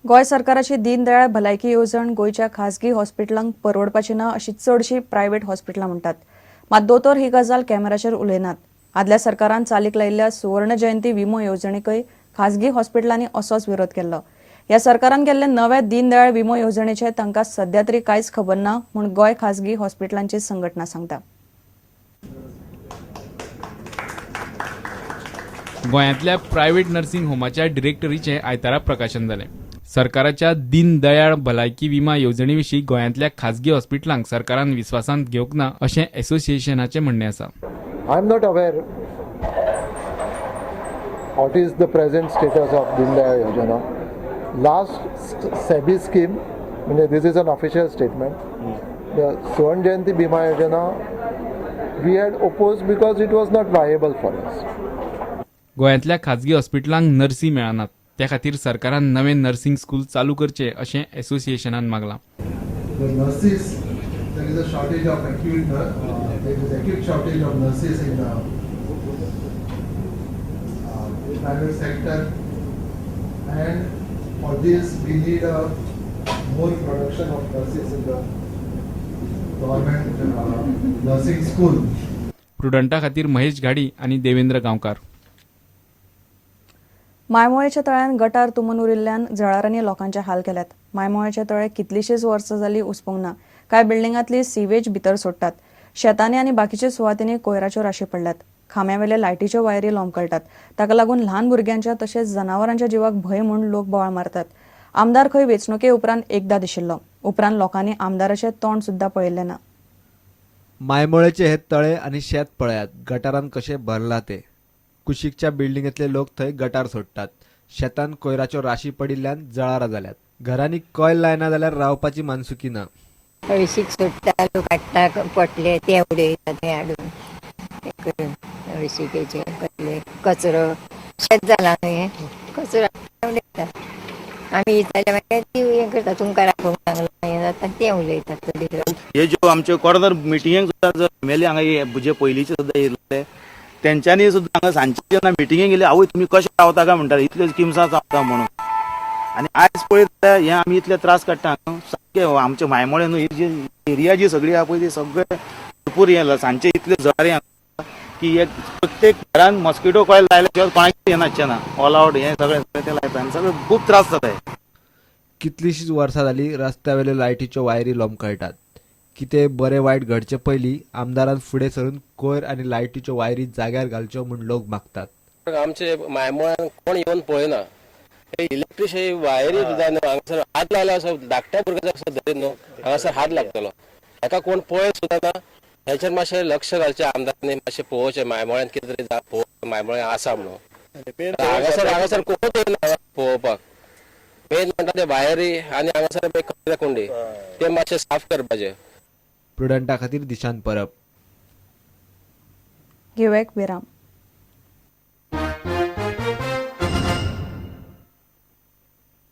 गोंय सरकाराची दीनदयाळ भलायकी येवजण गोंयच्या खासगी हॉस्पिटलांक परवडपाची ना अशी चडशीं प्रायव्हेट हॉस्पिटलां म्हणटात. मात दोतोर ही गजाल कॅमेराचेर उलयनात. आदल्या सरकारान चालीक लायिल्ल्या सुवर्ण जयंती विमो येवजणेकय खासगी हॉस्पिटलांनी असोच विरोध केल्लो. ह्या सरकारान केल्ले नव्या दीनदयाळ विमो येवजणेचे तांकां सध्या तरी कांयच खबर ना म्हूण गोंय खासगी हॉस्पिटलांची संघटना सांगता. गोंयांतल्या प्रायव्हेट नर्सिंग होमाच्या डिरेक्टरीचें आयतारा प्रकाशन जालें. सरकाराच्या दीनदयाळ भलायकी विमा येवजणे विशीं गोंयांतल्या खाजगी हॉस्पिटलांक सरकारान विस्वासांत घेवंक ना अशें एसोसिएशनाचें म्हणणें आसा. I am not aware what is the present status of Deen Dayal Yojana. Last SEBI scheme, म्हणजे this is an official statement. The Suvarna Jayanti Bima Yojana we had oppose because it was not viable for us. गोंयांतल्या खाजगी हॉस्पिटलांक नर्सी मेळनात, त्या खातीर सरकारान नवें nursing school चालू करचें अशें एसोसिएशनान मागलां. The nurses, there is a shortage of acute, there is acute shortage of nurses in the private sector, and for this we need a more production of nurses in the government nursing school. प्रुडंटा खातीर महेश घाडी आनी देवेंद्र गांवकार. मायमोळेच्या तळ्यान गटार तुंबून उरिल्ल्यान जळारांनी लोकांचे हाल केल्यात. मायमोळेचे तळे कितलीशीच वर्सां जाली उसपूंक ना. कांय बिल्डिंगांतली सिवेज भितर सोडटात. शेतांनी आनी बाकीच्या सुवातींनी कोयराच्यो राशी पडल्यात. खांब्यावेले लायटीच्यो वायरी लोंबकळटात. ताका लागून ल्हान भुरग्यांच्या तशेंच जनावरांच्या जिवाक भंय म्हूण लोक बोवाळ मारतात. आमदार खंय वेंचणुके उपरांत एकदां दिशिल्लो. उपरांत लोकांनी आमदाराचें तोंड सुद्दां पळयलें ना. मायमोळेचे हे तळे आनी शेत पळयात, गटारान कशें भरलां तें. कुशीकच्या बिल्डिंगेंतले लोक थंय गटार सोडटात. शेतान कोयराच्यो राशी पडिल्ल्यान जळारां जाल्यात. घरांनी कॉयल लायना जाल्यार रावपाची मानसुकी ना. हळशीक सोडटा, लोक हाडटा पोटले, ते उडयता थंय हाडून हें करून हळशिकेचे कसले कचरो शेत जाला न्हू हें कचरो हाडटा उडयता. आमी विचारल्यार मागीर ती हें करता, तुमकां राखूंक सांगलां, हें जाता तें उलयतात थोडी. हे ज्यो आमच्यो कॉर्नर मिटिंगेक सुद्दां जर एमएलए हांगा जे पयलींचे सुद्दां येयल्ले, तेंच्यांनी सुद्दां हांगा सांजचे जेन्ना मिटिंगेक गेले, आवय तुमी कशें रावता काय म्हणटाले, इतल्यो किमसां चावता म्हणून. आनी आयज पळयत जाल्यार हे आमी इतले त्रास काडटा सामके. आमचे मायमोळे न्हू, ही जी एरिया जी सगळी आहा पळय, ती सगळे भरपूर हें सांजचे इतले जळारी की एक प्रत्येक घरान मॉस्किटो कॉयल लायल्या शिवाय कोणाक येनाचें ना. ऑल आवट हें सगळें सगळें तें लायता आनी सगळें खूब त्रास जाता. कितलीशींच वर्सां जालीं रस्त्यावेल्यो लायटीच्यो वायरी लोंबकळटात. कितेंय बरें वायट घडचे पयलीं आमदारान फुडें सरून कोयर आनी लायटीच्यो वायरी जाग्यार घालच्यो म्हूण लोक मागतात. आमचे मायमोळ्यान कोण येवन पळयना. हे इलेक्ट्रिक वायरी सुद्दां न्हू, हांगासर हात लायलो असो धाकट्या भुरग्याचो असो धरीत न्हू, हांगासर हात लागतलो. हेका कोण पळयत सुद्दां ना. हेचेर मातशें लक्ष घालचें आमदारांनी, मातशें पळोवचें मायमोळ्यान कितें तरी मायमोळ्यान आसा म्हणून. हांगासर हांगासर कोणूच येयना हांगा पळोवपाक. मेन म्हणटा ते वायरी आनी हांगासर पळय कचऱ्या कुंडी, ते मातशें साफ करपाचें. प्रुडंटा खातीर दिशांत परब. घेवया एक विराम.